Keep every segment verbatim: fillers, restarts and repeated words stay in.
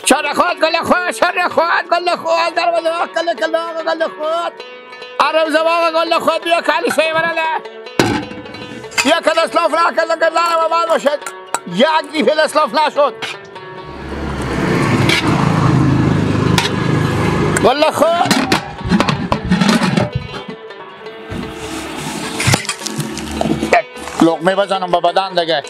شر خود گل خود، شر خود گل خود، در وزاق گل کلاغ گل خود. عرب زباغ گل خود، بیا کالی سیورله. یک دست لاف نکرد، گردن و بال باشد. یک دیفه دست لاف نشد. گل خود. یک لقمه بزنم به بدن دیگه.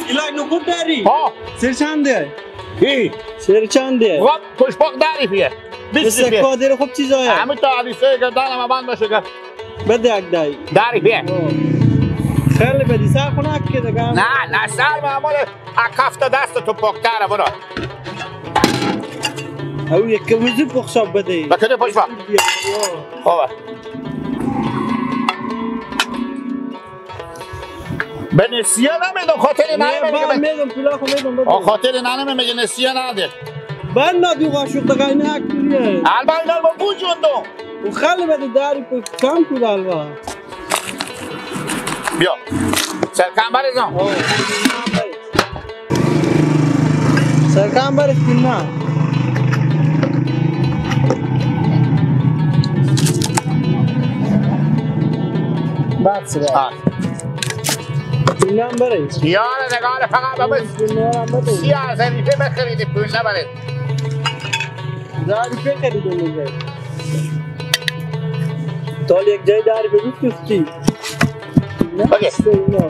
ایلا نقود داری؟ ها. سر چنده؟ کی؟ سر چنده؟ خب، پشپاک داری پیه. بیست مثل روپیه. قادر خب چیز آیا؟ همه تا علی سه گردن هم بند باشه که. بده یک دایی. داری پیه. آه. خیلی بدی، سر خونه که دیگه. نه، نه، سر معموله. ا کفت دست تو پاکتره، برو. او یک وزو پخشا بده. با کده پشت با. خوبه. به نسیه نمیدم، خاطر نه، ننه میگه با من. می‌دم، پولا خو می‌دم، بده. آه، خاطر ننه میگه نسیه نده. بند ندی قاشق دقیقه اینه حق دوریه. البته اینا رو با بوجوندم. و خیلی بده داری پا کم کود البته. بیا. سرکم بریزم. سرکم بریز کن نه. بس بس. ها. کن نه بریز. یار نگار فقط بس. کن نه بریز. سیاه زنیفه بخرید، کن نه بریز. داری پی خریدم می‌گه. تا یک جای داری بگو کفتی. نه، اوکی. اینا.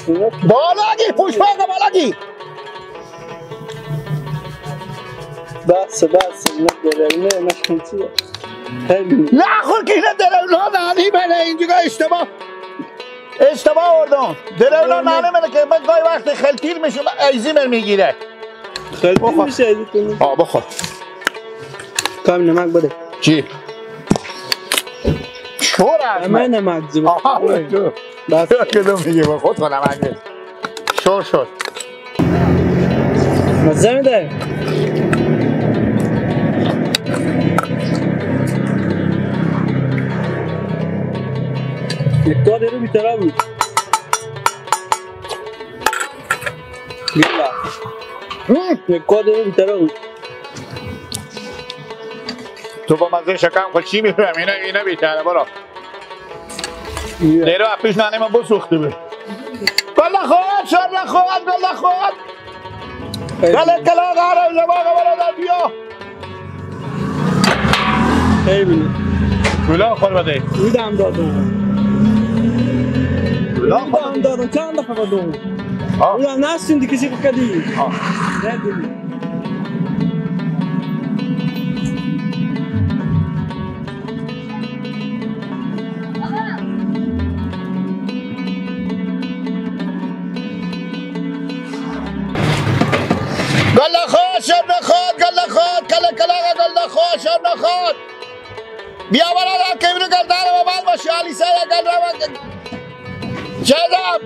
اینا بالاگی، پوشبند بالاگی. بس، بس، اینا گرونه، اینا شنچیه. خیلی. نه، خود که اینا درونه، نه، علی بله، اینجا اشتباه. اشتباه آوردم. درونه ناله منه که من گاهی وقت خیلی تیر می‌شم، ایزی من می‌گیره. خیلی تیر بخور. می‌شه، ایزی تیر می‌شه. آه، بخور. کم نمک بده. چی؟ شور است همه من. نمک زیبا. آها، تو. بس. تو که تو می‌گی، با خود تو نمک بده. شور شد. مزه می‌ده. یک دو دقیقه بی‌طرف بود. بیلا. هم. یک دو دقیقه بی‌طرف بود. تو با مزه شکم خوشی می‌فهم. اینا، اینا بی‌طرف، برو. بیا. نیرو اپیش نانه ما بسوخته بود. گل خود، شر خود، گل خود. خیلی. گل کلا داره، زبان برادر بیا. خیلی. گلا خور بده. اودم دادم. گلا خور اودم بده. دادم، چند دفعه دادم. آه. اودم نستیم دی کسی بکدی. آه. نه دیدی. گل خود، شب نخود، گل خود، کل کلاغ گل خود، شب نخود. بیا برادر که اینو گل داره و بند باشه، علی سه گل رو. چیزم.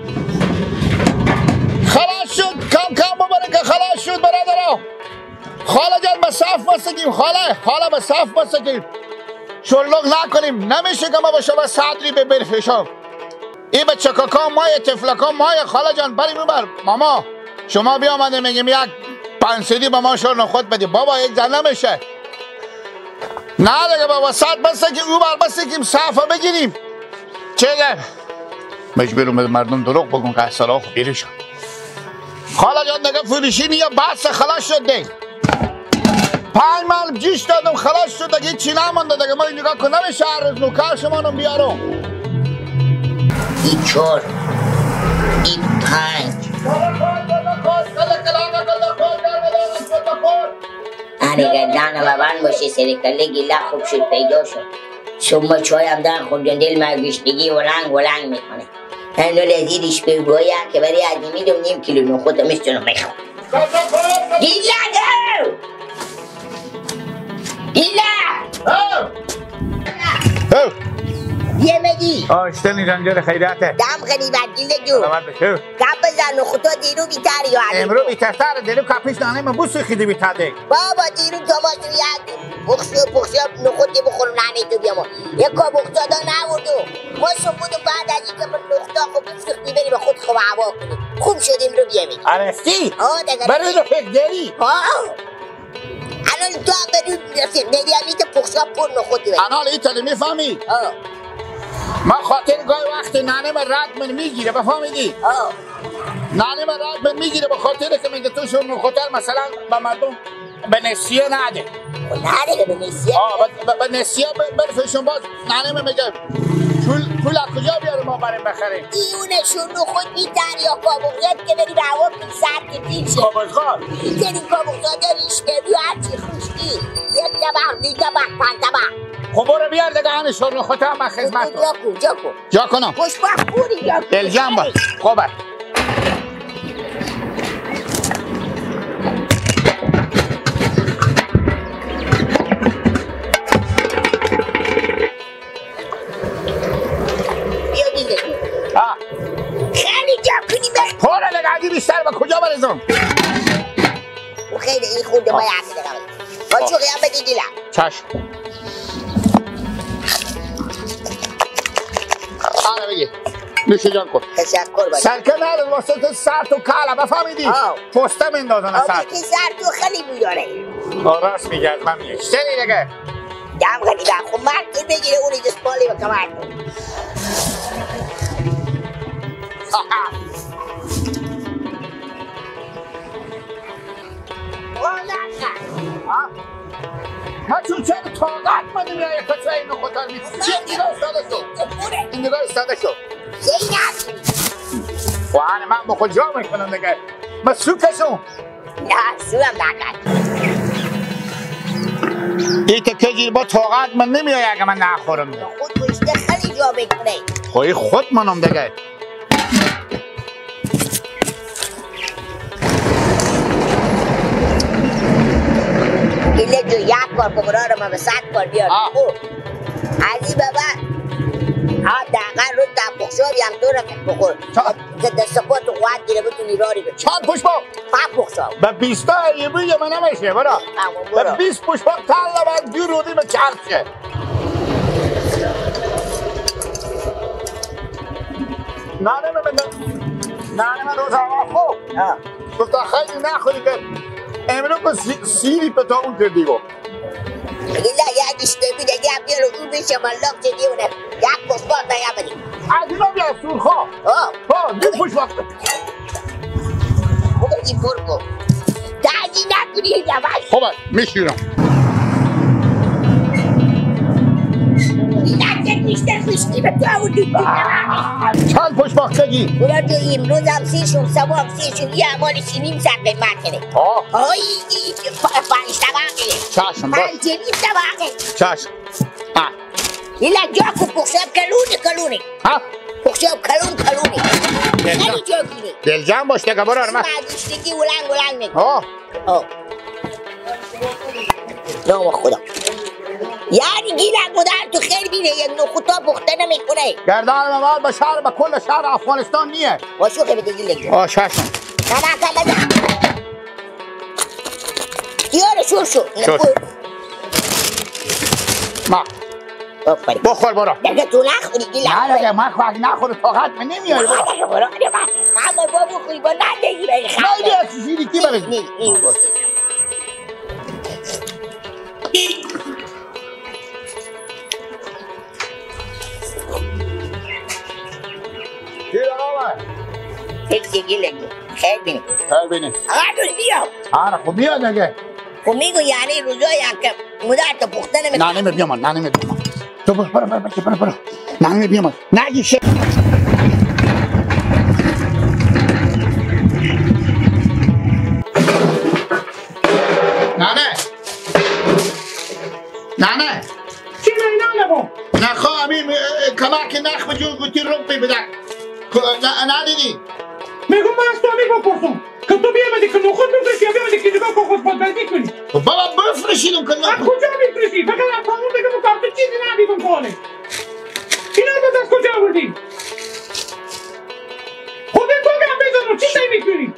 خلاص شد، کم کم ببره که خلاص شد برادرها. خاله جان، به صف بستگیم، خاله، خاله، به صف بستگیم. شلوغ نکنیم، نمیشه که ما به شما صدری به برفشم. ای بچککان مایه، طفلکان مایه، خاله جان، بریم ببر. ماما، شما بیامده میگیم یک پنج صدی به ما شور نخود بدی. بابا، یک زن نمیشه. نه دیگه بابا، صد بسته که او بر بسته که صفا بگیریم. چه دیگه؟ مجبورم مردم دروغ بگم که اصلا خو بیرشم. خاله جان، دیگه فروشی نیه، بس خلاص شد دیگه. پنج مال جیش دادم، خلاص شد دیگه، هیچی نمانده دیگه. ما اینجا که نمیشه هر روز نوکر شما رو بیارم. ای چهار، ای پنج. انه گردن و بند باشه، سر کله گیله خوب شد، پیدا شد. صبح ما چای هم دارم خوردن، دل ما گشتگی ولنگ ولنگ می‌کنه. هندو لذیذش به گویا که برای آدمی دو نیم کیلو نخود می‌تونم می‌خوام. گیله دو! گیله! هو! بیه مگی. آه، اشتنی رنجر خیراته. دم غنیمت گیله جو. سلامت بشه. گپ بزن، نخوتا دیرو بیتر یا علی. امرو بیترتر، دیرو کپیش نانه من بوسو خیدی بیتر ده. بابا، دیرو تماش تو یک پخشو، پخشو نخوتی بخور، نانه تو بیامو. یک کابوختا دا نوردو. ما سو بودو بعد از اینکه من نخوتا خو بفروختی، بری به خود خو هوا کنی. خوب شد امرو بیامی. آراستی؟ آه، دگه. برای رفیق دری؟ آه. الان تو هم بدون رفیق دری، همی تو پخشا پر نخود بری. الان ایتالی می‌فهمی؟ آه. من خاطر گاهی وقت ننه من رد من می‌گیره، بفهمیدی؟ آه. ننه من رد من می‌گیره، به خاطر که میگه تو شو نخوتر مثلاً به مردم به نسیه نده. خب نده به نسیه. آه، به، به، به نسیه ب-، برفشون باز. ننه من میگه، پول، پول از کجا بیارم ما بریم بخریم؟ ایونه شو نخود بیتر یا کابوغیت که بری به هوا پی سر که پیر شه. کابوغا؟ این که این کابوغا داری اشتری و هر چی خوشکی. یک طبق، دو طبق، پنج طبق. خب برو بیار دیگه، همین شو نخود هم من خدمت. جا کن، جا کن. جا کنم. خوشبخت پوری جا کن. دلجم باش. خوبه. بیا دیگه. آه. خیلی جا کنی به. پره لگه، اگه بیشتر به کجا برسم؟ و خیلی این خورده ما آه. یک دقیقه. با آه. چوخی هم بدی دیلم. چشم. آره بگی. نوش جان کن. تشکر باشه. سرکه نره، واسه تو سر تو کاله، بفهمیدی؟ آه. پوسته مندازن آه، سر. بگی سر تو خیلی بویاره. آه، راست میگه، از من میگه. سری دیگه. دم غنی دم. خب مرد تو بگیره، اونی جس پالی و کمر کن. آه؟ ما چون چه طاقت ما نمی‌آید که چه اینو خطر می‌کنی. چه دیگه استاده شو؟ این دیگه استاده شو. خواهر من با خود جا می‌کنم دیگه. ما سو کشم. نه، سو هم نکن. این که کجی با طاقت من نمی‌آید اگه من نخورم. خود پشت خیلی جا می‌کنه. خواهی خود منم دیگه. ایله جو یک بار بگرار ما به صد بار بیار. آه. خب. علی بابا. ها، دقیقا رو تا بخشاری هم دو رقم بخور. چا؟ که دست پا تو قوت گیره بتونی راری بری. چند پشت با؟ پا بخشا. به بیستا یه بوی من نمیشه، برا. تمام، به برا. بیست پشت با تل و دو رودی به چرخ شه. ننه من، ننه من روز هوا خوب. ها. گفت خیلی نخوری که امرو که سی-، سیری پتاون کردی گفت. الا یک اشته بی دیگه بیارو اون بیشه ملاق چه دیونه. یک پشت با بیا بدی. از اینا بیا سورخا. ها. ها، دو پشت با. خب این پر کو. دردی نکنی یواش. خب. می‌شیرم. لگت بیشتر خوشکی به تو و دوست دارم. چند پشت باختگی؟ برا تو امروز هم سیر شد، سبا هم سیر شد، یه اعمال سی نیم ساعت قیمت کنه. آه. آی، ای، پ-، پنج طبقه. چشم، باش. پنج نیم طبقه. چشم. آه. ایلا جا کو پخشاب کلونی، کلونی. ها؟ پخشاب کلون، کلونی. دلجم. خیلی جا کنی. دلجم باش، دیگه برار من. مردیشتگی ولنگ، ولنگ می‌کنی. آه. آه. نام خدا. یعنی گیلک مادر تو خیر بینه، یک نخوتا پخته نمی‌کنه. گردن من باید به شهر، به کل شهر افغانستان نیه. واسو که بده گیلک. آه، شش. تمام، تمام. یارو شور شو. شور. نخور. ما. آفرین. بخور برو. دیگه تو نخوری، گیلک. نه دیگه، من خو اگه نخوره طاقت من نمیاره، برو. نه دیگه، برو. دیگه من، من با بخوری، با نان دیگه بری. نه دیگه، چی شیری کی بری؟ نه، نه، نه. گیر آقا من. هیچ گیلک نی. خیر بینی. خیر بینی. آقا دوست بیا. آره، خب بیا دیگه. خب می‌گو یعنی روزایی هم که مادر تو پخته نمی‌کنه. ننه می بیامد، ننه می بیامد. تو برو، برو، برو، برو، برو، برو. ننه می بیامد. نگی شه. ننه. ننه. چی مینا نبو؟ نه خواهم، این، اه، کمک نخ به جور گوتی رو پی بدن. ک-، نه، نه دیدی. می‌گم من از تو می‌پرسم که تو بیامدی که نخود بفروشی یا بیامدی که نگاه که خود بازی کنی؟ خب بابا بفروشیدم که از نخود. کجا می‌فروشی؟ فقط از تمام دیگه بکن، تو چیزی ندیدم تو حاله. اینا از کجا آوردی؟ خودت تو گپ بزن، چی سعی می‌کنی؟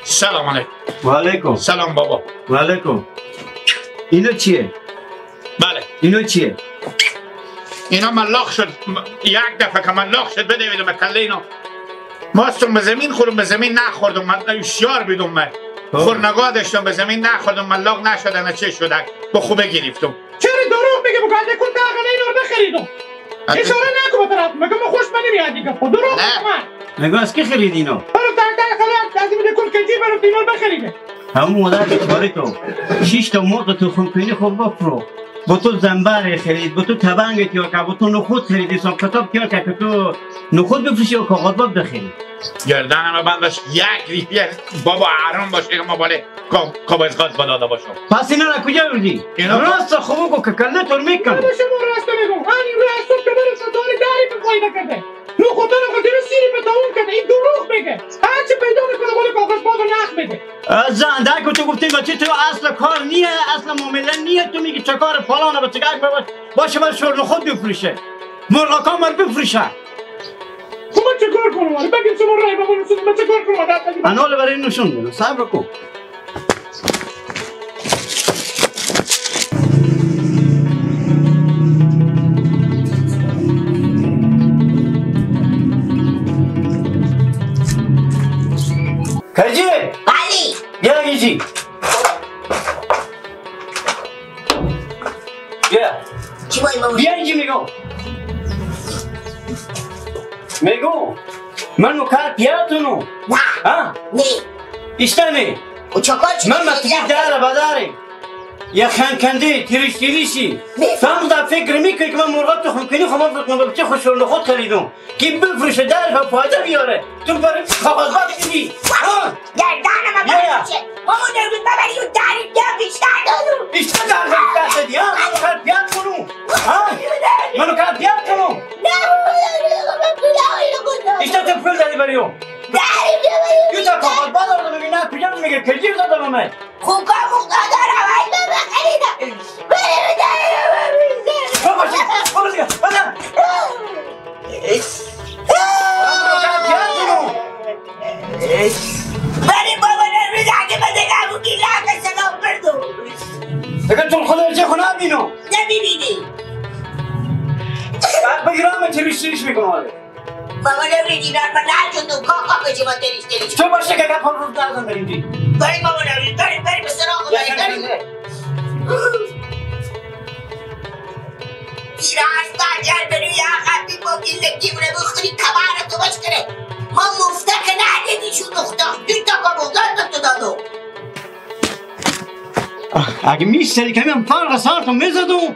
سلام علیکم. و علیکم. سلام بابا. و علیکم. اینو چیه؟ بله. اینو چیه؟ اینا ملاق شد. م-، یک دفعه که ملاق شد، بدویدم کله اینا. ما استم به زمین خوردم، به زمین نخوردم. من هوشیار بیدم من. خب. خور نگاه داشتم، به زمین نخوردم، ملاق نشد، انا چه شدک؟ به خوبه گرفتم. چرا دروغ میگه؟ بگو، اگه کل تا اقل اینا رو بخریدم. اشاره نکن به طرف. مگه من خوش منی میاد دیگه. خب، دروغ نه. میگه من. مگه از کی خریدی اینو؟ برو تا، تا خلاص، لازم اینه کل کجی برو اینا رو بخریده. همون مادر بیچاره تو. شش تا مرغ تخم کنی خب بفرو. با تو زنبر خرید، با تو تبنگ تیار کرد، با تو نخود خرید، حساب کتاب تیار کرد که تو نخود بفروشی و کاغذات بخری. گردنم بندش یک ریپیه بابا، حرام باشه که ما باله کا-، کاغذات بداده باشم. پس اینا را کجا بردی؟ اینا راست خوب بگو که کله تور می‌کنم. بابا شما راست می‌گم. همین راست که برو تا داری داری به فایده کرده. نخودان خود رو سیری به تاون کرده. این دروغ میگه. هر چی پیدا می‌کنه، مال کاغذ بابا نخ می‌ده. اه، زن، در که تو گفتیم بچه تو اصل کار نیه، اصل معامله نیه. تو میگی چه کار فلانه، بچه گک بابا، باشه بر شور نخود بفروشه. مرغاکا مر بفروشه. خب من چه کار کنم؟ آره بگیم شما رای به من رسونید. من چه کار کنم؟ آره بگیم. انال برای نشون بدم. صبر کن. کجی؟ علی. بیا گیجی. بیا. چی باید بگم؟ بیا اینجا میگم. میگم. من نوکر پیاتونو. نه. ها؟ نه. ایشته نه. و چکار چی؟ من مطلب داره بداره. یا خنکنده، تیریش تیریشی. نه. تو هم دا فکر می‌کنی که من مرغا تخم کنی، خب من فکر کنم بچه خوش نخود خریدم. که بفروشه، در به فایده بیاره. تو برای کاغذات می‌دی. ها؟ گردن ما بیا. بفروشه. بابا نوید ببری و دری بیا بیشتر دارم. بیشتر در به بیشتر دادی، ها؟ منو کار پیاد کنو. ها؟ منو کار پیاد کنو. نه، بابا نوید، بابا پول آوری رو گذار. بیشتر تو پول دادی بریو. دری بیا بریو. یه تا کاغذ بازار رو ببین، نه، کجا می‌گه؟ کجی رو دادم من؟ خوکا مختار داره، وای بابا خریده. بری بداری رو ببین. بابا، بابا، بابا، بابا. بری بابا نمی‌ده، اگه من دیگه همون گیلک سلام بردو. اگه تو خود چه خونه بینو؟ نمی‌بینی. بعد بگیرم، تریش تریش می‌کنم آره. بابا نمی‌بینی، من نجدم، کاکا به جما تریش تریش. تو باشه که گپ رو نزن بریم دی. بری بابا نمی‌بینی، بری، بری به سراغ خدا، بری. پیرهن ساجر برو یا خطی با گیلکی بره بخوری کمار تو بش کنه. ما مفته که ندیدی شو دختر. دو تا کابوگان تو دادو. اگه می‌شتری که من فرق سر تو می‌زدم،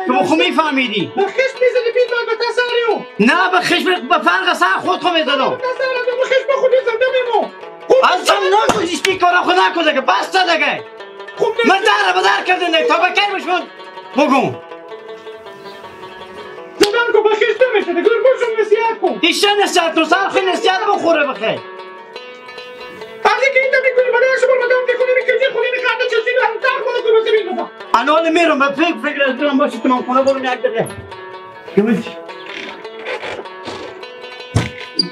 تو خو می‌فهمیدی. به خشم می‌زدی، بید من به تسریو. نه، به خشم، به فرق سر خود خو می‌زدم. به تسریو، به خشم خود می‌زدم، می‌مو. اصلاً نگو، هیچ کارا خو نکن دیگه، بس دیگه. خب، من در به در کردن دیگه، تا به کی بشون بگم. زدن کو بخیش نمیشه، دیگه باشون نصیحت کن. ایشا نصیحت کن، سر خیلی نصیحت بخوره بخیر. از اینکه این دفعه کنی، برای شما مدام تکونی می‌کنی، خودی می‌خواد چیزی رو هم تر کنه که بسه بیرون. الان میرم، به فکر، فکر از دلم باشه، تمام کنه، برو یک دقیقه. کمیش.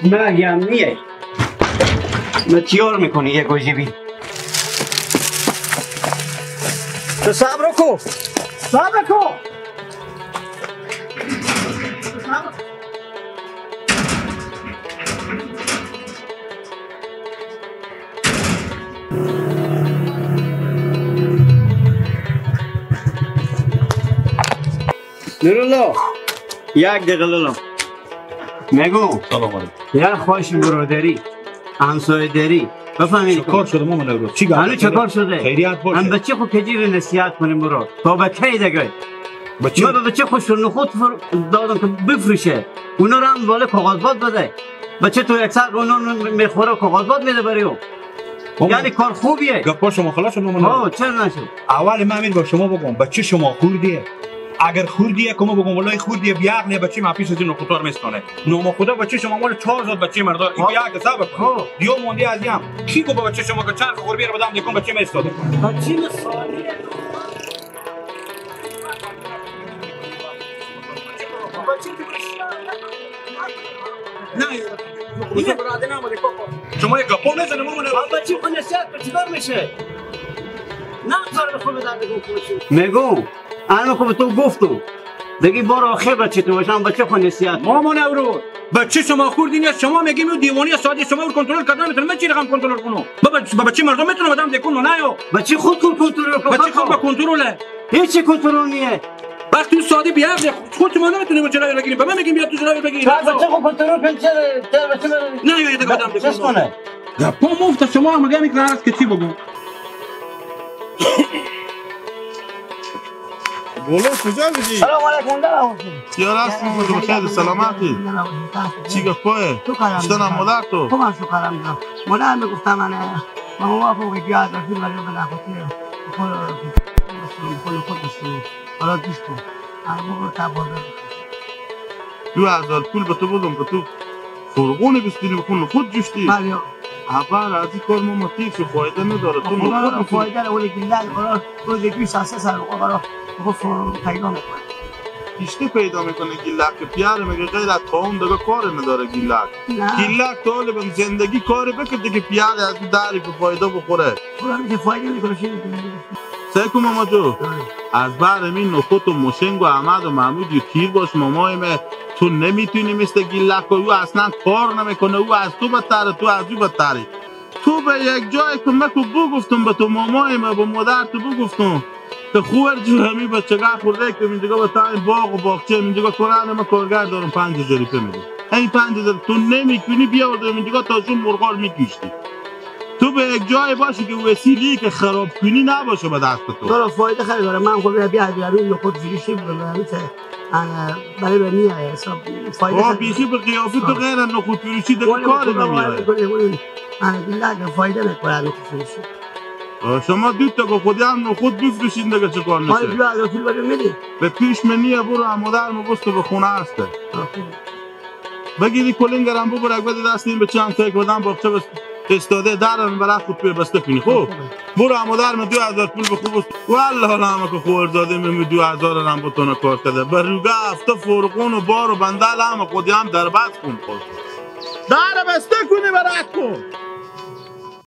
من گم نیه. من تیار می‌کنی یه گوجه بی. تو صبر کو. صبر کو. نورالله، یک دقیقه لالا. میگو، سلام علیکم. یا خوش برادری، همسایه داری. بفهمی چه کار شده ماما نوروز؟ چی گپ هنو چه کار شده؟ خیریت باشه. هم بچه خو کجی رو نصیحت کنیم برو. تا به کی دیگه؟ بچه؟ من به بچه خو شور نخود فر-، دادم که بفروشه. اونا رو هم بالا کاغذ باد بده. بچه تو یک سر اونا رو می‌خوره، کاغذ باد می‌ده برای او. بابا، یعنی کار خوبیه. گپا شما خلاص شد، ماما نوروز؟ ها، چرا نشد؟ اول من امیر با شما بگم، بچه شما خوردیه؟ اگر خوردیه، که ما بگم، والله خوردیه، بی‌عقله، بچه ما پیش از این نخودار می‌ستانه. نام خدا، بچه شما مال چهار زاد بچه مردا. ها. یک حساب کن. ها. دیو مونده از یم. کی گو با بچه شما که چرخ خور بیار بدم دیگه بچه می‌ستاده؟ بچه می‌ستاده. نه، شما یک گپا می‌زنید، ما مونده. آ، بچی خو نصیحت به چی کار می‌شه؟ نه، سر خو به درد گم خو. میگو، انو خو به تو گفتم. دیگه بار آخر بچه تو باشم، بچه خو نصیحت. مامان اورو، بچه شما خوردین یا شما میگیم اون دیوانی ساده شما رو کنترل کردن می‌تونه، من چی رقم کنترل کنم؟ بابا، بابا، چی مردم می‌تونه آدم دکون نه یا؟ بچه خود خود کنترل کن. بچه خود با کنترله. هیچ چی کنترل نیه. وقتی اون ساده بیاد، خود شما نمی‌تونیم اون جلوی رو بگیریم. به من می‌گیم بیا تو جلوی رو بگیر. چهار بچه خود کنترل کن، چه، چهار بچه من نه، یا دیگه آدم دکون. چیز کنه؟ گپا مفت، شما هم می‌گم یک راه است که چی بگم. بولو، کجا بیدی؟ سلام علیکم، در آموزی. یا راست می‌گی، تو بخیر، سلامتی؟ چی گپایه؟ شکر الحمدلله. اشتن هم مادر تو؟ خوب هم شکر الحمدلله. مادر می‌گفتم من، ماما خو که بیا از رفیق ولی به نخوتی. خود، خود، خود، خود بشو. حالا گوش کن. اما برو تا بازار. دو هزار پول به تو بدم که تو فرغون بستونی بکن خود جوشتی. بله. خبر از این کار ما، ما تیر شو، فایده نداره. تو خدا نخود را بستونی. فایده را ولی گلک برا روز بیست سه سر برا خود پیدا می‌کنه. کشتی پیدا می‌کنه گلک که پیار میگه غیر از طاعون دیگه کار نداره گلک. نه. گلک طالباً زندگی کاری بکرده که پیار از این دری که فایده بخوره. خدا میگه فایده می‌کنه، چی می‌کنه؟ سیکو ماما جو، بله. از بهر می نخود و مشنگ و احمد و محمود یو تیر باش مامای مه، تو نمی‌تونی مثل گیلک و او اصلاً کار نمی‌کنه، او از تو بدتره، تو از او بدتری. تو به یک جای که مکو بگفتم به تو مامای مه، به مادر تو بگفتم که خور جو همی بچگه خورده که من دیگه به تا این باغ و باغچه من دیگه کنن من کارگر دارم پنج هزار روپیه می‌ده. این پنج هزار تو نمی‌کنی بیاورده من دیگه تا جو مرغار می‌کشتی. تو به یک جای باشی که وسیله‌ای که خراب کنی نباشه به دست تو. تو را فایده خیلی داره. من خب بیا، بیا، بیا، روی خود فروشی بودم، بیا، می‌شه. اه، برای به نیه حساب فایده آه، خیلی بیخی داره. به قیافه تو آه. غیر از نخود فروشی دیگه ولی کار خدا نمیاره. ولی کنه، ولی، اه، بالله که فایده نکنه نخود فروشی. آه، شما دو تا که خودی هم نخود بفروشین دیگه چه کار ولی نشه؟ بیا، از رفیق بده می‌دی. به پیش من نیه، برو امادر مو بستو به خونه هسته. آه، خوبه. بگیری کلینگ رم ببر، اگه بده دست این بچه همسایه که بدن باغچه بس استاده، در هم برای خود پی بسته کنی. خب، برو امو در من دو هزار پول به خوب است. والله نامه که خورداده من دو هزار رم بتونه کار کرده. به روگه هفته فرقون و بار و بندل هم خودی هم در بست کن خود. در بسته کنی برای کن.